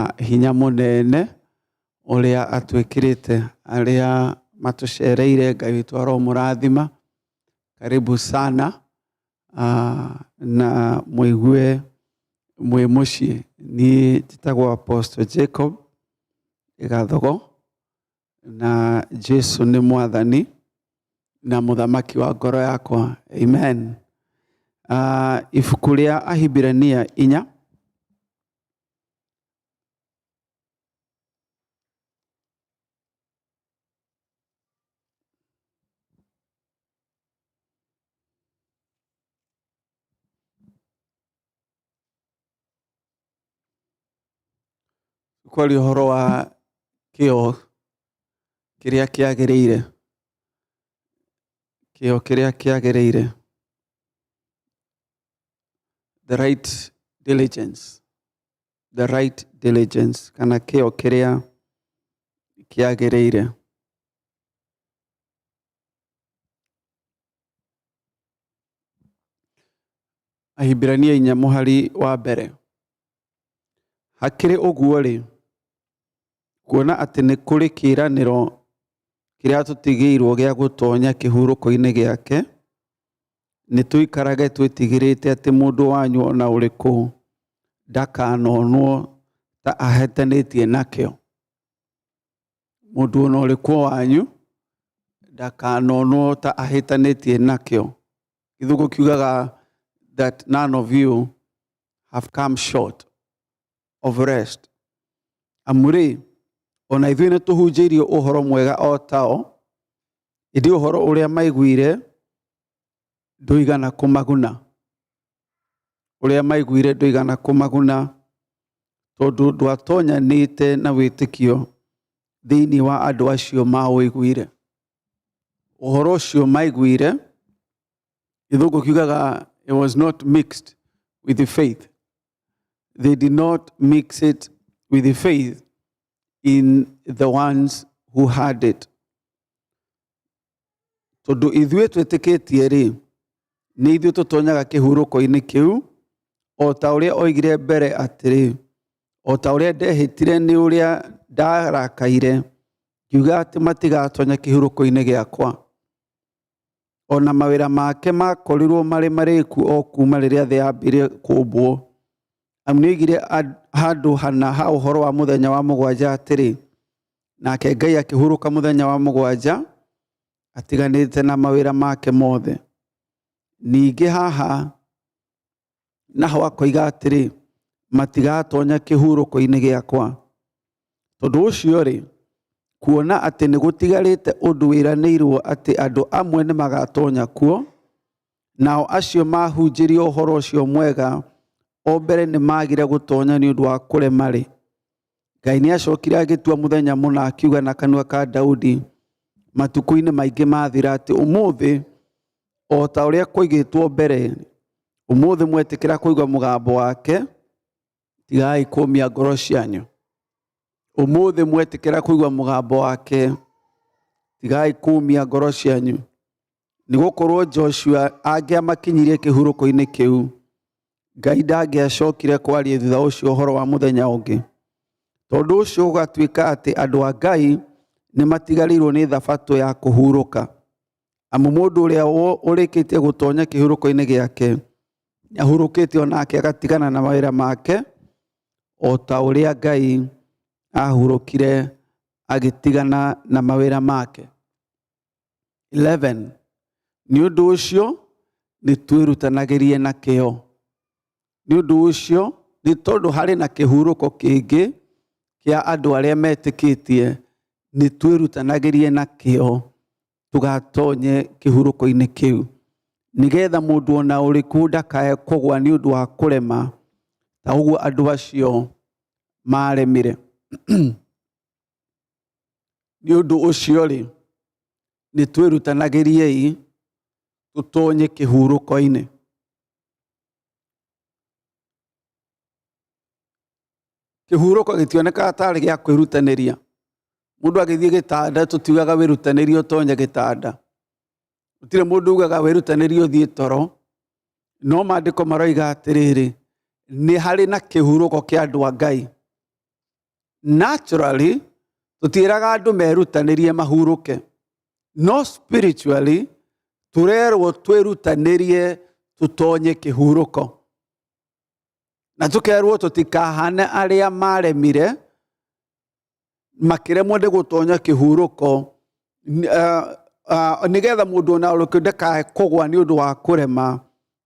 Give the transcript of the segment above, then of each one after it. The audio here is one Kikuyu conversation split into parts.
Hinya mũnene ũrĩa atwĩkĩrĩte. Arĩa matũcereire, Ngai witũ aromũrathima. Karibu sana na mũigue mwĩ mũciĩ. Niĩ njĩtagwo Apostle Jacob Gathogo na Jesu nĩ mwathani na mũthamaki wa ngoro yakwa. Amen. Ibuku rĩa Ahibirania 4. Kwaria ũhoro wa kĩo kĩrĩa kĩagĩrĩire, kĩo kĩrĩa kĩagĩrĩire. The right diligence, the right diligence, kana kĩo kĩrĩa kĩagĩrĩire. Ahibirania 4 mũhari wa mbere. Hakĩrĩ ũguo-rĩ, kuona atĩ nĩ kũrĩ kĩĩranĩro kĩrĩa tũtigĩirwo gĩa gũtonya kĩhurũko-inĩ gĩake, nĩ tũikarage twĩtigĩrĩte atĩ mũndũ wanyu o na ũrĩkũ ndakanonwo ta ahĩtanĩtie nakĩo. Mũndũ o na ũrĩkũ wanyu ndakanonwo ta ahĩtanĩtie nakĩo. Gĩthũngũ kiugaga that none of you have come short of rest. Amu rĩ, o na ithuĩ nĩ tũhunjĩirio ũhoro mwega o tao, ĩndĩ ũhoro ũrĩa maiguire ndũigana kũmaguna. Ũrĩa maiguire ndũigana kũmaguna, tondũ ndwatonyanĩte na wĩtĩkio thĩinĩ wa andũ acio maũiguire. Ũhoro ũcio maiguire, Gĩthũngũ kiugaga it was not mixed with the faith. They did not mix it with the faith in the ones who had it. Tondũ ithuĩ twĩtĩkĩtie rĩ, nĩ ithuĩ tũtonyaga kĩhurũko-inĩ kĩu, o ta ũrĩa oigire mbere atĩrĩ, o ta ũrĩa ndehĩtire nĩ ũrĩa ndarakaire, ngiuga atĩ matigatonya kĩhurũko-inĩ gĩakwa. O na mawĩra make makorirwo marĩ marĩku o kuuma rĩrĩa thĩ yambire kũũmbwo. Amu nĩoigire handũ hana ha ũhoro wa mũthenya wa mũgwanja atĩrĩ, nake Ngai akĩhurũka mũthenya wa mũgwanja atiganĩte na mawĩra make mothe. Ningĩ haha naho akoiga atĩrĩ, matigatonya kĩhurũko-inĩ gĩakwa. Tondũ ũcio-rĩ, kuona atĩ nĩ gũtigarĩte ũndũ wĩranĩirwo atĩ andũ amwe nĩ magatonya kuo, nao acio maahunjirio ũhoro ũcio mwega o mbere nĩ maagire gũtonya nĩ ũndũ wa kũrema-rĩ, Ngai nĩ acokire agĩtua mũthenya mũna akiuga na kanua ka Daudi matukũ-inĩ maingĩ mathira atĩ ũmũthĩ o ta ũrĩa kwoigĩtwo mbere, ũmũthĩ mwetĩkĩra kũigua mũgambo wake, tigai kũmia ngoro cianyu. Ũmũthĩ mwetĩkĩra kũigua mũgambo wake, tigai kũmia ngoro cianyu. Nĩ gũkorwo Joshua angĩamakinyirie kĩhurũko-inĩ kĩu, Ngai ndangĩacokire kwaria thutha ũcio ũhoro wa mũthenya ũngĩ. Tondũ ũcio gũgatuĩka atĩ andũ a Ngai nĩ matigarĩirwo nĩ thabatũ ya kũhurũka. Amu mũndũ ũrĩa ũrĩkĩtie gũtonya kĩhurũko-inĩ gĩake, nĩ ahurũkĩte o nake agatigana na mawĩra make, o ta ũrĩa Ngai ahurũkire agĩtigana na mawĩra make. 11 Nĩ ũndũ ũcio nĩ twĩrutanagĩrie na kĩyo. Nĩ ũndũ ũcio, nĩ tondũ harĩ na kĩhurũko kĩngĩ kĩa andũ arĩa metĩkĩtie, nĩ twĩrutanagĩrie na kĩyo tũgatonye kĩhurũko-inĩ kĩu, nĩgetha mũndũ o na ũrĩkũ ndakae kũgwa nĩ ũndũ wa kũrema ta ũguo andũ acio maremire. Nĩ ũndũ ũcio-rĩ, nĩ twĩrutanagĩriei tũtonye kĩhurũko-inĩ. Kĩhurũko gĩtionekaga tarĩ gĩa kwĩrutanĩria. Mũndũ agĩthiĩ gĩtanda tũtiugaga wĩrutanĩrie ũtonye gĩtanda. Gũtirĩ mũndũ ugaga wĩrutanĩrie ũthiĩ toro. No maandĩko maroiga atĩrĩrĩ, nĩ harĩ na kĩhurũko kĩa andũ a Ngai. Naturally tũtiĩraga andũ merutanĩrie mahurũke, no spiritually tũrerwo twĩrutanĩrie tũtonye kĩhurũko, na tũkerwo tũtikahane arĩa maremire makĩremwo nĩ gũtonya kĩhurũko, nĩgetha mũndũ ona ũrĩkũ ndakae kũgwa nĩ ũndũ wa kũrema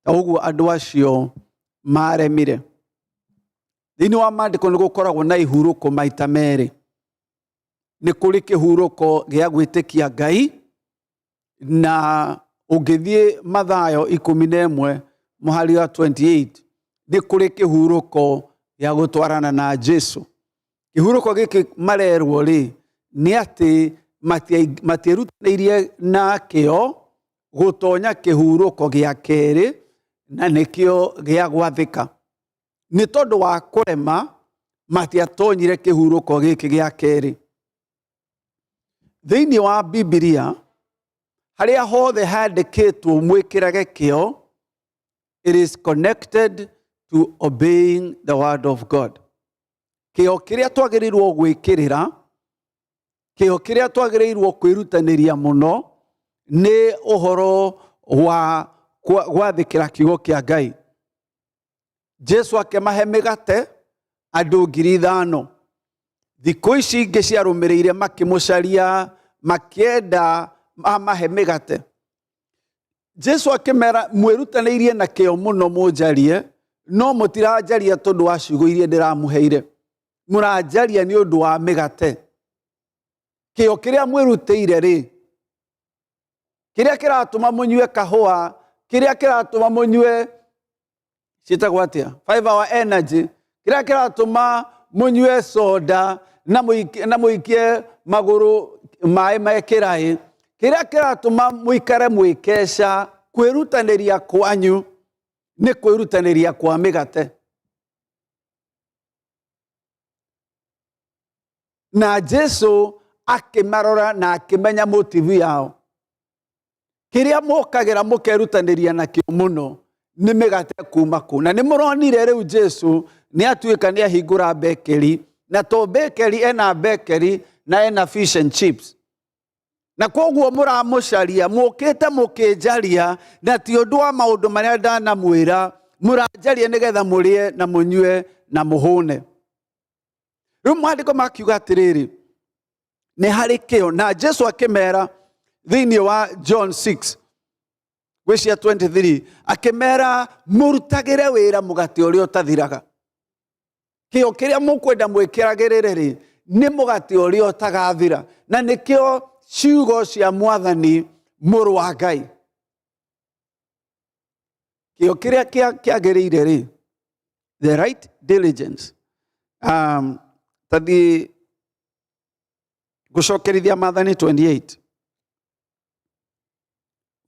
ta ũguo andũ acio maremire. Thĩinĩ wa maandĩko nĩ gũkoragwo na ihurũko maita merĩ. Nĩ kũrĩ kĩhurũko gĩa gwĩtĩkia Ngai, na ũngĩthiĩ Mathayo 11 mũhari wa 28, nĩ kũrĩ kĩhurũko gĩa gũtwarana na Jesu. Kĩhurũko gĩkĩ marerwo rĩ, nĩ atĩ matierutanĩirie na kĩo gũtonya kĩhurũko gĩa kerĩ, na nĩkĩo gĩa gwathĩka. Nĩ tondũ wa kũrema matiatonyire kĩhurũko gĩkĩ gĩa kerĩ. Thĩinĩ wa Bibilia harĩa hothe handĩkĩtwo mwĩkĩrage kĩo, it is connected to obeying the word of God. Kĩo kĩrĩa twagĩrĩirwo gwĩkĩrĩra, kĩo kĩrĩa twagĩrĩirwo kwĩrutanĩria mũno nĩ ũhoro wa gwathĩkĩra kiugo kĩa Ngai. Jesu akĩmahe mĩgate andũ 5,000. Thikũ ici ingĩ ciarũmĩrĩire makĩmũcaria, makĩenda amahe mĩgate. Jesu akĩmera, mwĩrutanĩirie na kĩo mũno mũnjarie, no mũtiranjaria tondũ wa ciugo iria ndĩramũheire, mũranjaria nĩ ũndũ wa mĩgate. Kĩo kĩrĩa mwĩrutĩire rĩ, kĩrĩa kĩratũma mũnyue kahũa, kĩrĩa kĩratũma mũnyue ciĩtagwo atĩa, 5 hour energy, kĩrĩa kĩratũma mũnyue soda na mũikie magũrũ maĩ mekĩraĩ, kĩrĩa kĩratũma mũikare mwĩkeca, kwĩrutanĩria kwanyu nĩ kwĩrutanĩria kwa mĩgate. Na Jesu akĩmarora na akĩmenya motivu yao. Kĩrĩa mũkagĩra mũkerutanĩria nakĩo mũno nĩ mĩgate kuma kũ. Na nĩ mũronire rĩu Jesu nĩ atuĩka nĩ ahingũra bakery, na to bakery, ena bakery na ena fish and chips. Na koguo mũramũcaria, mũkĩte mũkĩnjaria, na ti ũndũ wa maũndũ marĩa ndanamwĩra, mũranjaria nĩgetha mũrĩe na mũnyue na mũhũne. Rĩu maandĩko makiuga atĩrĩrĩ, nĩ harĩ kĩo. Na Jesu akĩmera thĩinĩ wa John 6 gwĩcia 23, akĩmera mũrutagĩre wĩra mũgate ũrĩa ũtathiraga. Kĩo kĩrĩa mũkwenda mwĩkĩragĩrĩre rĩ, nĩ mũgate ũrĩa ũtagathira, na nĩkĩo ciugo cia Mwathani mũrũ wa Ngai. Kĩo kĩrĩa kĩagĩrĩire rĩ, the right diligence. Tathiĩ gũcokerithia Maathani 28,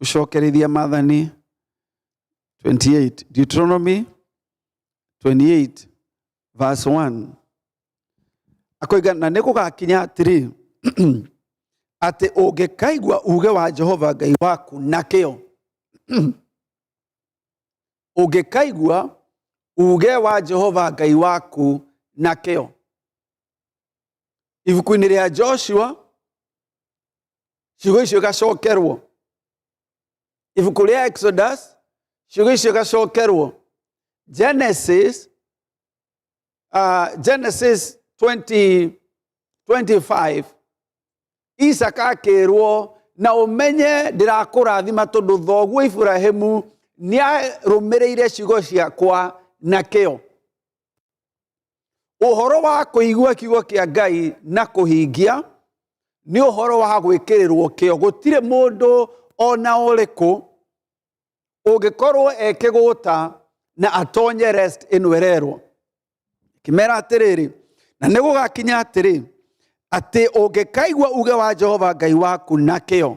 gũcokerithia Maathani 28, Deuteronomy 28 verse 1, akoiga, na nĩ gũgakinya atĩrĩ, atĩ ũngĩkaigua uge wa Jehova Ngai waku na kĩo, ũngĩkaigua uge wa Jehova Ngai waku na kĩo. Ibuku-inĩ rĩa Joshua ciugo icio igacokerwo, ibuku rĩa Exodus ciugo icio igacokerwo, Genesis 20, 25, Isaka akĩrwo, na ũmenye ndĩrakũrathima tondũ thoguo Iburahĩmu nĩarũmĩrĩire ciugo ciakwa na kĩo. Ũhoro wa kũigua kiugo kĩa Ngai na kũhingia nĩ ũhoro wa gwĩkĩrĩrwo kĩo. Gũtirĩ mũndũ ona ũrĩkũ ũngĩkorwo ekĩgũta na atonye rest ĩno ĩrerwo. Kĩmera atĩrĩrĩ, na nĩ gũgakinya atĩrĩ, atĩ ũngĩkaigua uge wa Jehova Ngai waku na kĩo,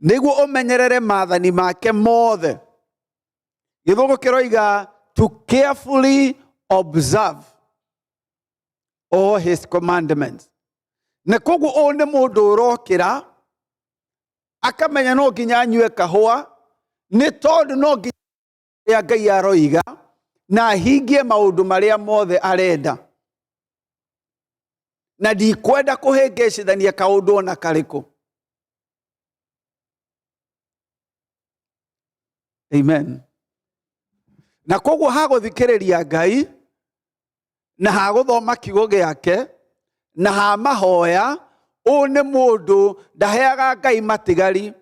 nĩguo ũmenyerere maathani make mothe. Gĩthũngũ kĩroiga to carefully observe all his commandments. Na koguo ũyũ nĩ mũndũ ũrokĩra akamenya no nginya anyue kahũa, nĩ tondũ no nginya ũrĩa Ngai aroiga na ahingie maũndũ marĩa mothe arenda. Na ndikwenda kũhĩngĩcithania kaũndũ ona karĩkũ. Amen. Na koguo hagũthikĩrĩria Ngai na hagũthoma kiugo gĩake na ha mahoya, ũũ nĩ mũndũ ndaheaga Ngai matigari.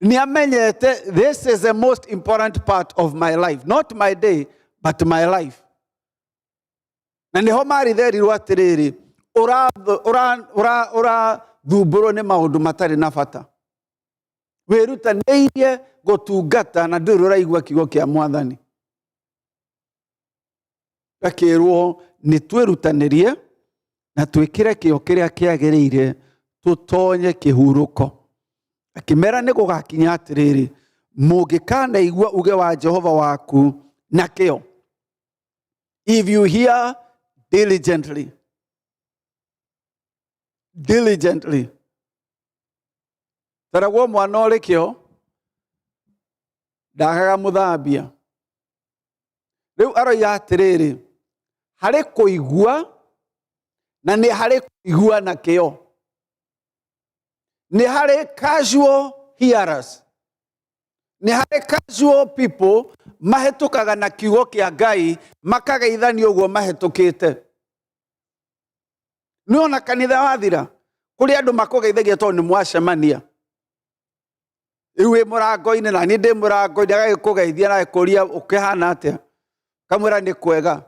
Nĩ amenyete this is the most important part of my life, not my day but my life. Na nĩho maritherirwo atĩrĩrĩ, ũrathumbũrwo nĩ maũndũ matarĩ na bata, wĩrutanĩirie gũtungata na ndũrĩ ũraigua kiugo kĩa Mwathani. Gakĩrwo nĩ twĩrutanĩrie na twĩkĩre kĩo kĩrĩa kĩagĩrĩire tũtonye kĩhurũko. Akĩmera nĩ gũgakinya atĩrĩrĩ, mũngĩkanaigua uge wa Jehova waku na kĩo. If you hear diligently, diligently. Taragwo mwana ũrĩ kĩo ndagaga mũthambia. Rĩu aroiga atĩrĩrĩ, harĩ kũigua na nĩ harĩ kũigua na kĩo. Nĩ harĩ casual hearers, nĩ harĩ casual people mahĩtũkaga na kiugo kĩa Ngai makageithania ũguo mahĩtũkĩte. Nĩ ona kanitha wathira kũrĩ andũ makũgeithagia tondũ nĩ mwacemania. Rĩu wĩ mũrango-inĩ na niĩ ndĩ mũrango-inĩ, agagĩkũgeithia na agĩkũria ũkĩhana atĩa, kamwĩra nĩ kwega.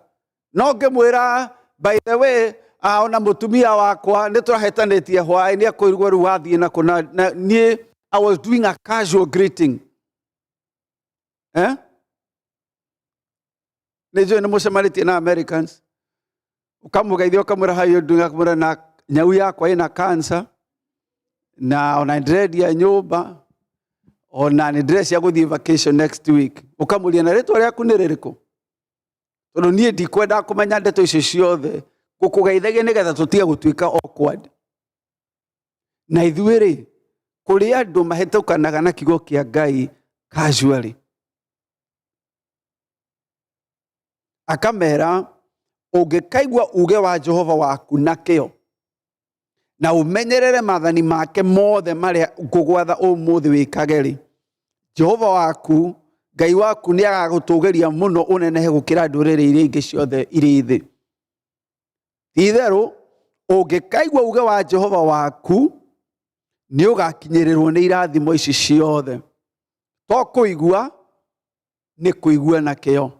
No ngĩmwĩra by the way, ona mũtumia wakwa nĩ tũrahĩtanĩtie hwaĩ, nĩ ekũigua rĩu wathiĩ na kũ, na niĩ I was doing a casual greeting. Eh? Nĩ njũĩ nĩ mũcemanĩtie na Americans, ũkamũgeithia ũkamwĩra how you doing, akamwĩra na nyau yakwa ĩna cancer na ona ndĩrendia nyũmba, ona nĩ ndĩrecia gũthiĩ vacation next week. Ũkamũria na rĩtwa rĩaku nĩ rĩrĩkũ, tondũ niĩ ndikwenda kũmenya ndeto icio ciothe, ngũkũgeithagia nĩgetha tũtige gũtuĩka awkward. Na ithuĩ rĩ, kũrĩ andũ mahĩtũkanaga na kiugo kĩa Ngai casually. Akamera ũngĩkaigua uge wa Jehova waku na kĩo na ũmenyerere maathani make mothe marĩa ngũgwatha ũmũthĩ wĩkage rĩ, Jehova waku Ngai waku nĩ agagũtũgĩria mũno ũnenehe gũkĩra ndũrĩrĩ iria ingĩ ciothe irĩ thĩ. Ti-itherũ ũngĩkaigua uge wa Jehova waku nĩ ũgakinyĩrĩrwo nĩ irathimo ici ciothe. To kũigua, nĩ kũigua na kĩo.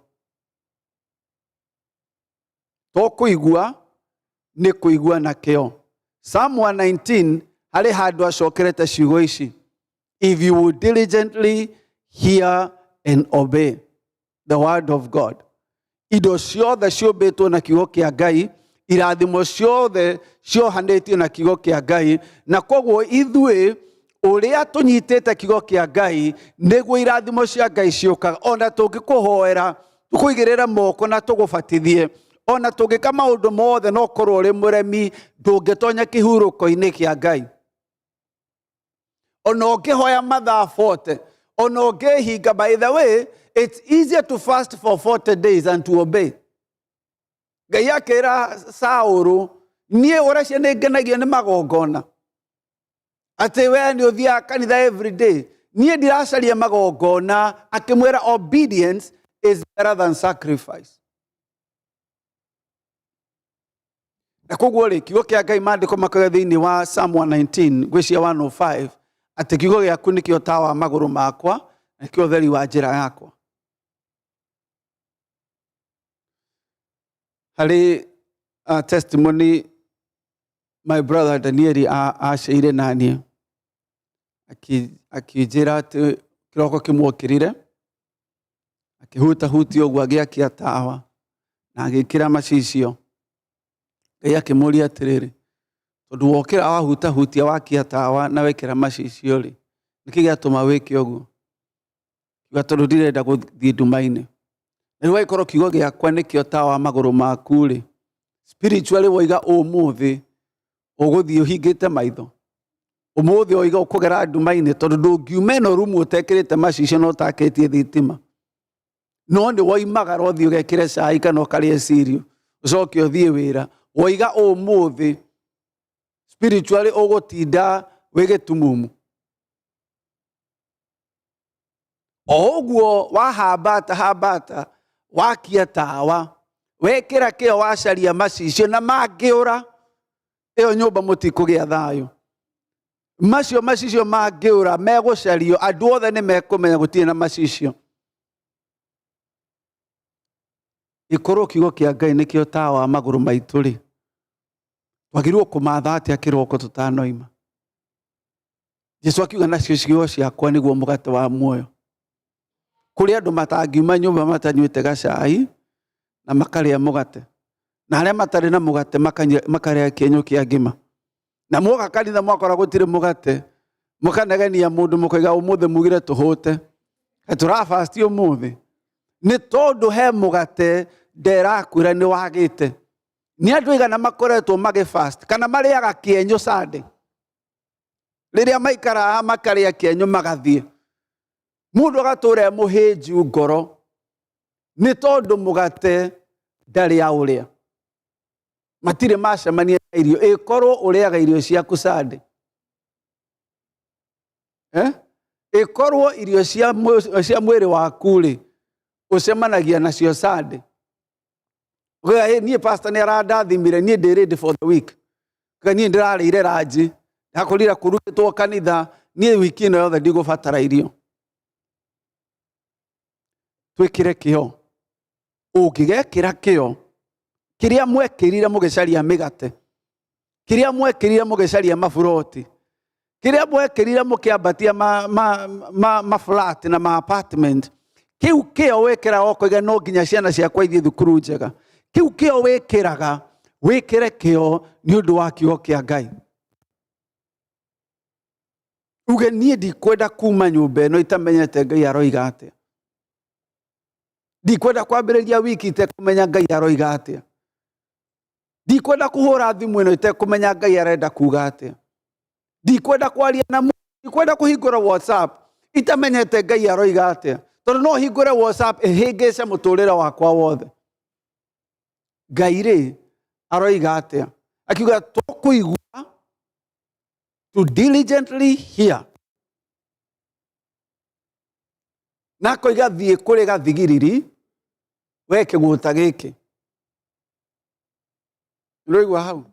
To kũigua, nĩ kũigua na kĩo. Psalm 119 harĩ handũ acokerete ciugo ici, if you will diligently hear and obey the word of God. Indo ciothe ciũmbĩtwo na kiugo kĩa Ngai, irathimo ciothe ciohanĩtio na kiugo kĩa Ngai, na koguo ithuĩ ũrĩa tũnyitĩte kiugo kĩa Ngai nĩguo irathimo cia Ngai ciũkaga. Ona tũngĩkũhoera tũkũigĩrĩre moko na tũgũbatithie, ona tũngĩka maũndũ mothe, no korwo ũrĩ mũremi ndũngĩtonya kĩhurũko-inĩ kĩa Ngai. Ona ũngĩhoya mathaa 40, ona ũngĩhinga, by the way, it's easier to fast for 40 days than to obey. Ngai akĩra Saũlũ, niĩ ũracia nĩ ngenagio nĩ magongona, atĩ we nĩ ũthiaga kanitha every day, niĩ ndiracaria magongona. Akĩmwĩra obedience is better than sacrifice. Na koguo rĩ, kiugo kĩa Ngai, maandĩko makoiga thĩinĩ wa Psalm 119 ngwĩciria 105 atĩ kiugo gĩaku nĩkĩo tawa wa magũrũ makwa na nĩkĩo ũtheri wa njĩra yakwa. Harĩ testimony my brother Danieli aceire naniĩ, akĩnjĩra atĩ kĩroko kĩmwokĩrire akĩhutahutia ũguo, agĩakia tawa na agĩkĩra macicio. Ngai akĩmũria atĩrĩrĩ, tondũ wokĩra wahutahutia wakia tawa na wekĩra macicio rĩ, nĩkĩ gĩatũma wĩke ũguo? Kiuga tondũ ndirenda gũthiĩ nduma-inĩ. Na rĩu angĩkorwo kiugo gĩakwa nĩkĩo tawa wa magũrũ maku rĩ, spiritually woiga ũmũthĩ ũgũthiĩ ũhingĩte maitho, ũmũthĩ woiga ũkũgera nduma-inĩ, tondũ ndũngiuma ĩno rumu ũtekĩrĩte macicio na ũtakĩtie thitima. No nĩ woimagara ũthiĩ ũgekĩre cai kana ũkarĩe cereal, ũcoke ũthiĩ wĩra. Woiga ũmũthĩ spiritually ũgũtinda wĩ gĩtumumu. O ũguo wahambata hambata, wakia tawa, wekĩra kĩo, wacaria macicio na mangĩũra, ĩyo nyũmba mũtikũgĩa thayũ. Macio macicio mangĩũra megũcario, andũ othe nĩ mekũmenya gũtirĩ na macicio. Ĩkorwo kiugo kĩa Ngai nĩkĩo tawa wa magũrũ maitũ rĩ, twagĩrĩirwo kũmatha atĩa kĩroko tũtanoima? Jesu akiuga nacio ciugo ciakwa nĩguo mũgate wa muoyo. Kũrĩ andũ matangiuma nyũmba matanyuĩte gacai na makarĩa mũgate, na arĩa matarĩ na mũgate makarĩa kĩenyũ kĩa ngima. Na mwoka kanitha mwakora gũtirĩ mũgate, mũkanegenia mũndũ mũkoiga ũmũthĩ mugire tũhũte, tũrabasti ũmũthĩ. Nĩ tondũ he mũgate nderakwĩra nĩ wagĩte. Nĩ andũ aigana makoretwo magĩfast kana marĩaga kĩenyũ Sunday? Rĩrĩa maikaraga makarĩa kĩenyũ magathiĩ. Mũndũ agatũra e mũhĩnju ngoro nĩ tondũ mũgate ndarĩ aũrĩa. Matirĩ macemania na irio. Ĩkorwo ũrĩaga irio ciaku Sunday. Eh? Ĩkorwo irio cia mwĩrĩ waku rĩ, ũcemanagia nacio Sunday. Ũkauga, "Ĩ, niĩ pastor nĩ arandathimire, niĩ ndĩ ready for the week. Ũkauga, niĩ ndĩrarĩire ranji, ndakorire kũrugĩtwo kanitha, niĩ wiki ĩno yothe ndigũbatara irio. Twĩkĩre kĩo. Ũngĩgekĩra kĩo, kĩrĩa mwekĩrire mũgĩcaria mĩgate, kĩrĩa mwekĩrire mũgĩcaria maburoti, kĩrĩa mwekĩrire mũkĩambatia ma flat na ma apartment, kĩu kĩo wĩkĩraga ũkoiga no nginya ciana ciakwa ithiĩ thukuru njega, kĩu kĩo wĩkĩraga, wĩkĩre kĩo nĩ ũndũ wa kiugo kĩa Ngai. Uge niĩ ndikwenda kuma nyũmba ĩno itamenyete Ngai aroiga atĩa. Ndikwenda kwambĩrĩria wiki itekũmenya Ngai aroiga atĩa. Ndikwenda kũhũra thimũ ĩno itekũmenya Ngai arenda kuga atĩa. Ndikwenda kwaria na mũndũ, ndikwenda kũhingũra WhatsApp itamenyete Ngai aroiga atĩa. Tondũ no hingũre WhatsApp ĩhĩngĩce mũtũrĩre wakwa wothe. Ngai rĩ aroiga atĩa? Akiuga tũkũigua, to diligently hear. Na akoiga thiĩ kũrĩ gathigiriri we kĩgũta gĩkĩ. Ũraigua hau?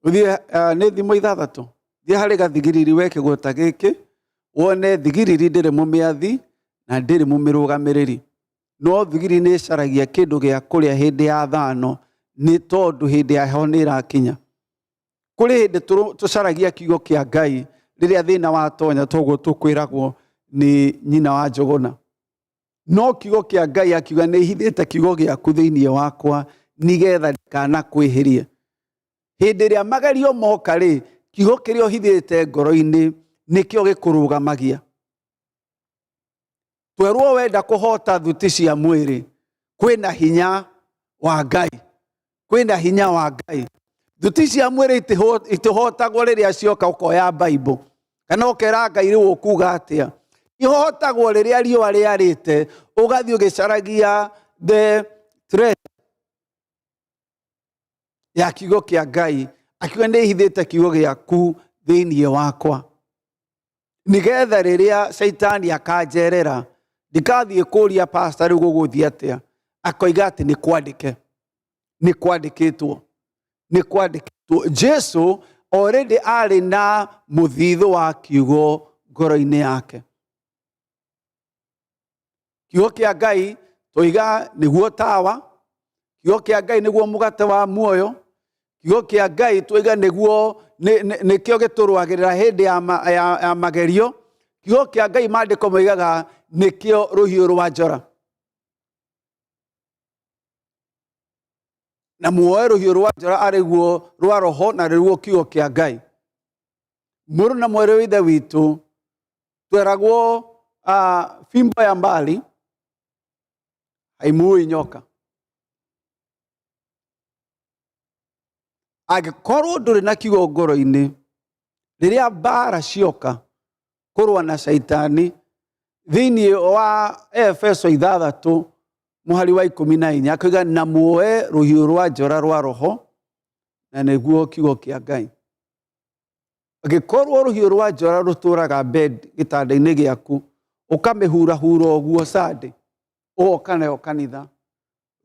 Ũthiĩ nĩ thimo ithathatũ. Thiĩ harĩ gathigiriri we kĩgũta gĩkĩ, wone thigiriri ndĩrĩ mũmĩathi na ndĩrĩ mũmĩrũgamĩrĩri. No thigiriri nĩ ĩcaragia kĩndũ gĩa kũrĩa hĩndĩ ya thano, nĩ tondũ hĩndĩ ya heho nĩ ĩrakinya. Kũrĩ hĩndĩ tũcaragia kiugo kĩa Ngai rĩrĩa thĩna watonya, toguo tũkwĩragwo nĩ nyina wa Njũgũna. No kiugo kĩa Ngai akiuga nĩ hithĩte kiugo gĩaku thĩinĩ wakwa nĩgetha ndikanakwĩhĩrie. Hĩndĩ ĩrĩa magerio moka rĩ, kiugo kĩrĩa ũhithĩte ngoro-inĩ nĩkĩo gĩkũrũgamagia. Twerwo wenda kũhota thuti cia mwĩrĩ, kwĩna hinya wa Ngai. Kwĩna hinya wa Ngai. Thuti cia mwĩrĩ itihotagwo rĩrĩa cioka ũkoya Bible kana ũkera Ngai rĩu ũkuga atĩa. Ihotagwo rĩrĩa riũa rĩarĩte, ũgathiĩ ũgĩcaragia the treasure ya kiugo kĩa Ngai. Akiuga nĩ hithĩte kiugo gĩaku thĩinĩ wakwa, nĩgetha rĩrĩa caitani akanjerera ndikathiĩ kũria pastor rĩu gũgũthiĩ atĩa, akoiga atĩ nĩ kwandĩke, nĩ kwandĩkĩtwo, nĩ kwandĩkĩtwo. Jesu already arĩ na mũthithũ wa kiugo ngoro-inĩ yake. Kiugo kĩa Ngai tũiga nĩguo tawa, kiugo kĩa Ngai nĩguo mũgate wa muoyo, kiugo kĩa Ngai tũiga nĩguo nĩkĩo gĩtũrũagĩrĩra hĩndĩ ya magerio. Kiugo kĩa Ngai maandĩko moigaga nĩkĩo rũhiũ rwa njora. Na muoe rũhiũ rwa njora arĩguo rwa roho na rĩruo kiugo kĩa Ngai. Mũrũ na mwarĩ wa Ithe witũ, tweragwo fimbo ya mbali haimuui nyoka. Angĩkorwo ndũrĩ na kiugo ngoro-inĩ, rĩrĩa mbara cioka kũrũa na caitani, thĩinĩ wa Efeso ithathatũ mũhari wa ikũmi na inya akoiga na muoe rũhiũ rwa njora rwa roho. Na nĩguo kiugo kĩa Ngai. Angĩkorwo rũhiũ rwa njora rũtũraga bed gĩtanda-inĩ gĩaku, ũkamĩhurahura ũguo Sunday, ũgoka nayo kanitha.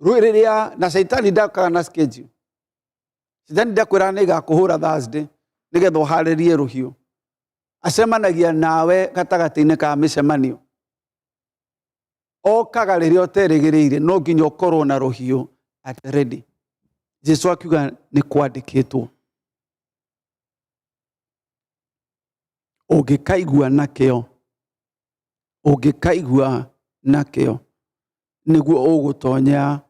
Rĩu rĩrĩa, na caitani ndakaga na schedule. Caitani ndakwĩraga nĩ ngakũhũra Thursday nĩgetha ũharĩrie rũhiũ. Acemanagia nawe gatagatĩ-inĩ ka mĩcemanio. Okaga rĩrĩa ũterĩgĩrĩire, no nginya ũkorwo na rũhiũ at ready. Jesu akiuga nĩ kwandĩkĩtwo. Ũngĩkaigua nakĩo, ũngĩkaigua nakĩo, nĩguo ũgũtonya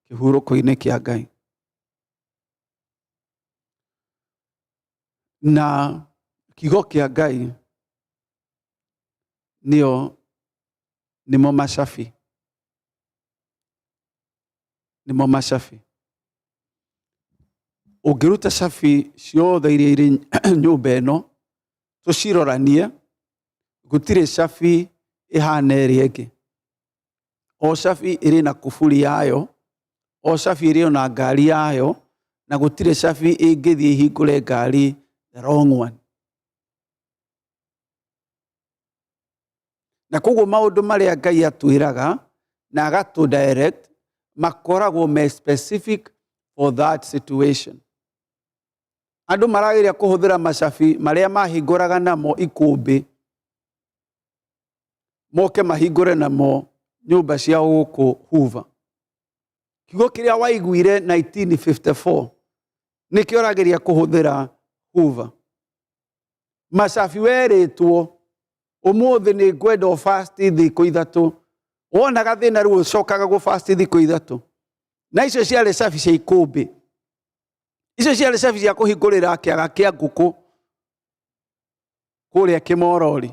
kĩhurũko-inĩ kĩa Ngai. Na kiugo kĩa Ngai nĩo nĩmo macabi, nĩmo macabi. Ũngĩruta cabi ciothe iria irĩ nyũmba ĩno tũciroranie, gũtirĩ cabi ĩhana ĩrĩa ĩngĩ. O cabi ĩrĩ na kuburi yayo, o cabi ĩrĩ ona ngari yayo, na gũtirĩ cabi ĩngĩthiĩ ĩhingũre ngari the wrong one. Na koguo maũndũ marĩa Ngai atwĩraga na agatũ direct makoragwo me specific for that situation. Andũ marageria kũhũthĩra macabi marĩa mahingũraga namo ikũmbĩ moke mahingũre namo nyũmba cia gũkũ Hoover. Kiugo kĩrĩa waiguire 1954 nĩkĩo ũrageria kũhũthĩra Hoover. Macabi werĩtwo ũmũthĩ nĩ ngwenda ũfasti thikũ ithatũ, wona gathĩna rĩu ũcokaga gũfasti thikũ ithatũ. Na icio ciarĩ cabi cia ikũmbĩ, icio ciarĩ cabi cia kũhingũrĩra kĩaga kĩa ngũkũ kũrĩa Kĩmorori.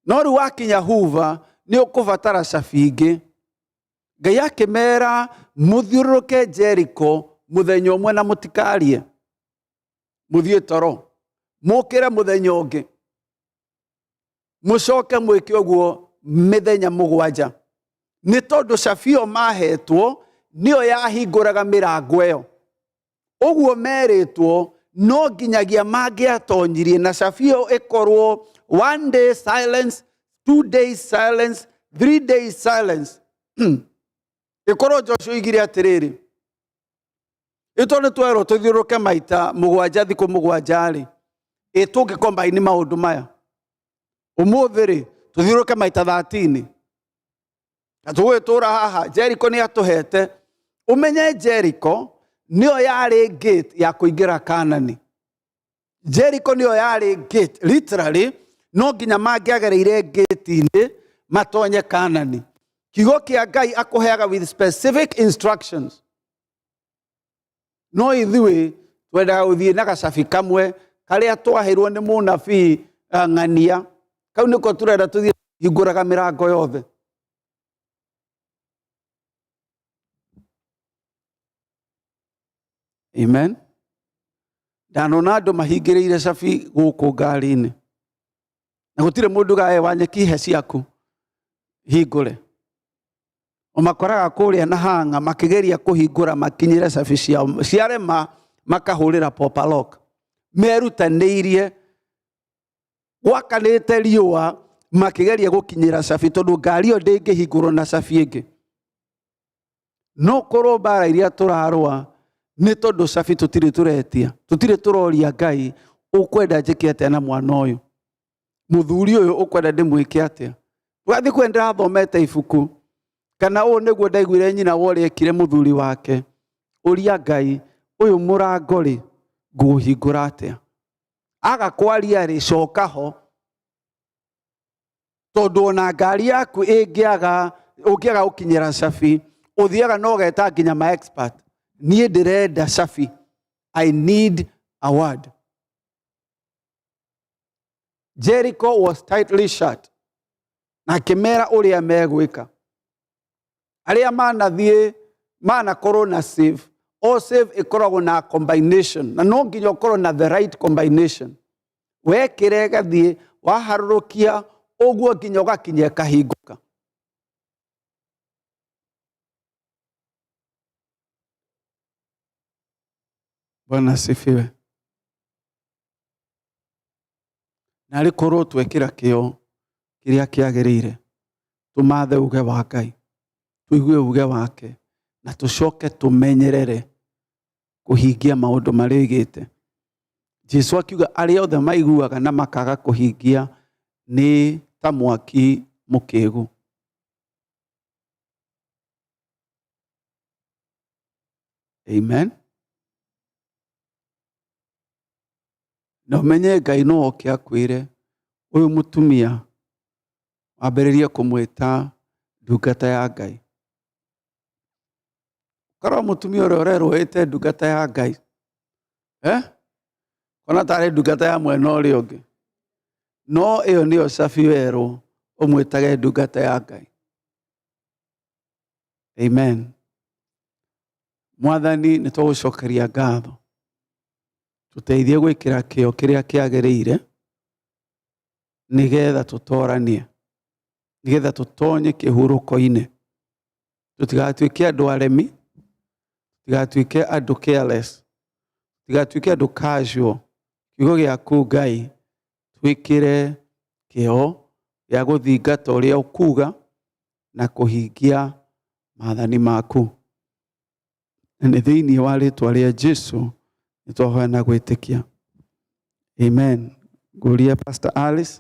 No rĩu wakinya Hoover nĩ ũkũbatara cabi ingĩ. Ngai akĩmera mũthiũrũrũke Jericho mũthenya ũmwe na mũtikarie, mũthiĩ toro, mũkĩre mũthenya ũngĩ, mũcoke mwĩke ũguo mĩthenya mũgwanja. Nĩ tondũ cabi ĩyo mahetwo nĩyo yahingũraga mĩrango ĩyo. Ũguo merĩtwo no nginyagia mangĩatonyirie na cabi ĩyo ĩkorwo one day silence, 2 days silence, 3 days silence. Ĩkorwo Joshua oigire atĩrĩrĩ, ĩto nĩ twerwo tũthiũrũrũke maita mũgwanja thikũ mũgwanja rĩ, ĩ tũngĩ combine maũndũ maya ũmũthĩ rĩ, tũthiũrũrũke maita 13 na tũgũgĩtũra haha. Jericho nĩ atũhete ũmenye Jericho nĩyo yarĩ gate ya kũingĩra Kanani. Jericho nĩyo yarĩ gate literally, no nginya mangĩagereire gate-inĩ matonye Kanani. Kiugo kĩa Ngai akũheaga with specific instructions, no ithuĩ twendaga gũthiĩ na gacabi kamwe karĩa twaheirwo nĩ mũnabii ng'ania, kau nĩko tũrenda tũthiĩ hingũraga mĩrango yothe. Amen. Ndanona andũ mahingĩrĩire cabi gũkũ ngari-inĩ na gũtirĩ mũndũ gae wa nyeki he ciaku hingũre. Ũmakoraga kũrĩa na hanga makĩgeria kũhingũra makinyĩre cabi ciao, ciarema makahũrĩra popalok. Merutanĩirie gwakanĩte riũa makĩgeria gũkinyĩra cabi, tondũ ngari ĩyo ndĩngĩhingũrwo na cabi ĩngĩ. No korwo mbara iria tũrarũa nĩ tondũ cabi tũtirĩ tũretia, tũtirĩ tũroria Ngai, ũkwenda njĩke atĩa na mwana ũyũ, mũthuri ũyũ ũkwenda ndĩmwĩke atĩa. Wathiĩ kũrĩa ndĩrathomete ibuku kana ũũ nĩguo ndaiguire nyina wa ũrĩa ekire mũthuri wake, ũria Ngai, ũyũ mũrango rĩ ngũũhingũra atĩa? Aga kwaria rĩ, coka ho, tondũ ona ngari yaku ĩngĩaga, ũngĩaga gũkinyĩra cabi, ũthiaga na ũgeta nginya ma expert, niĩ ndĩrenda cabi, I need a word. Jericho was tightly shut, na akĩmera ũrĩa megwĩka. Arĩa manathiĩ manakorwo na save, o save ĩkoragwo na combination, na no nginya ũkorwo na the right combination. Wekĩra ĩgathiĩ, waharũrũkia ũguo nginya ũgakinya ĩkahingũka. Bwana asifiwe. Narĩ korwo twekĩra kĩo kĩrĩa kĩagĩrĩire, tũmathe uge wa Ngai, tũigue uge wake, na tũcoke tũmenyerere kũhingia maũndũ marĩa oigĩte. Jesu akiuga arĩa othe maiguaga na makaga kũhingia nĩ ta mwaki mũkĩgu. Amen. Na ũmenye Ngai no oke akwĩre ũyũ mũtumia wambĩrĩrie kũmwĩta ndungata ya Ngai. Korwo mũtumia ũrĩa ũrerwo ĩte ndungata ya Ngai, eh? Ona tarĩ ndungata ya mwena ũrĩa ũngĩ. No ĩyo nĩyo cabi werwo ũmwĩtage ndungata ya Ngai. Amen. Mwathani nĩ tũgũcokeria ngatho. Tũteithie gwĩkĩra kĩo kĩrĩa kĩagĩrĩire nĩgetha tũtoranie, nĩgetha tũtonye kĩhurũko-inĩ. Tũtigatuĩke andũ aremi, tũtigatuĩke andũ careless, tũtigatuĩke andũ casual. Kiugo gĩaku Ngai twĩkĩre kĩo gĩa gũthingata ũrĩa ũkuga na kũhingia maathani maku. Na nĩ thĩinĩ wa rĩtwa rĩa Jesu nĩ twahoya na gwĩtĩkia. Amen. Ngũria Pastor Alice.